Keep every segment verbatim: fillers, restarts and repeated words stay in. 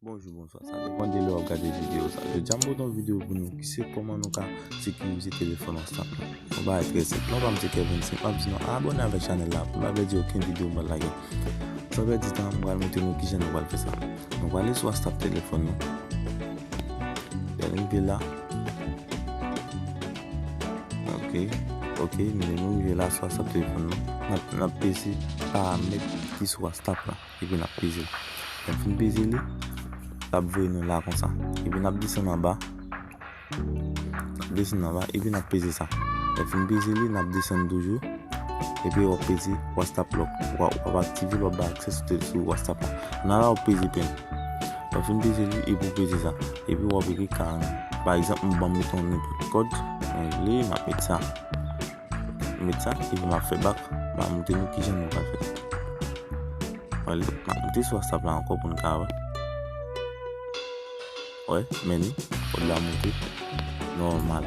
Bonjou, bonswa, sa depann de lè w ap gade videyo sa. Jodi a m pote yon videyo pou nou ki se kòman nou ka sekirize telefòn WhatsApp nou. Yon bagay trè senp. Non pa m se Kevin Smith, m ap di nou abòne avèk chanèl la pou n pa pèdi okenn videyo m pral lage. San pèdi tan, m pral montre nou kijan nou pral fè sa. Nou prale sou WhatsApp telefòn nou. Lè n rive la, ok, ok, nou rive la sou WhatsApp telefòn nou. N ap, n ap peze paramèt ki sou WhatsApp la. Epi n ap peze l. Lè n fin peze li, l ap voye nou la konsa. Epi n ap desann anba. N ap desann anba, epi n ap peze sa. Lè n fin peze li, n ap desann toujou. Epi w ap peze WhatsApp lock. W ap, w ap aktive l, w ap bay aksè sou, sou WhatsApp la. Nan la, w ap peze pen. Lè w fin peze li, epi w peze sa. Epi w ap ekri karant. Pa egzanp, m ban m meton nenpòt kòd mwen vle, m ap met sa. M met sa, epi m ap fè bak, m ap montre nou kijan nou pral fè. Wè, m ap monte sou WhatsApp la ankò pou n ka wè. Wè, men li, kòd la monte nòmal.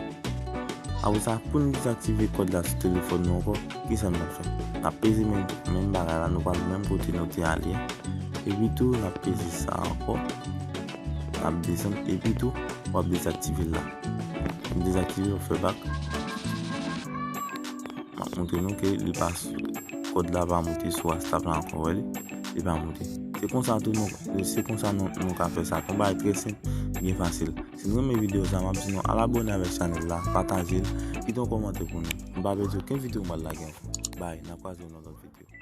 Apre sa, pou n dezaktive kòd la sou telefòn nou ankò, kisa n ap fè? N ap peze menm, menm bagay la, nou pral menm kote nou te ale a. Epi tou, n ap peze sa ankò. N ap desann, epi tou, w ap dezaktive l la. M dezaktive, w fè bak. M ap montre nou ke li pa sou, kòd la pa monte sou WhatsApp la ankò, wè li, li pa monte. Se konsa tou nou, se konsa nou, nou ka fè sa. Se yon bagay trè senp, byen fasil. Si nou renmen videyo sa, m ap di nou al abòne avèk chanèl la, pataje l, kite yon kòmantè pou nou. Nou pa pèdi okenn videyo m pral lage ankò. Bye, n ap kwaze nan lòt videyo.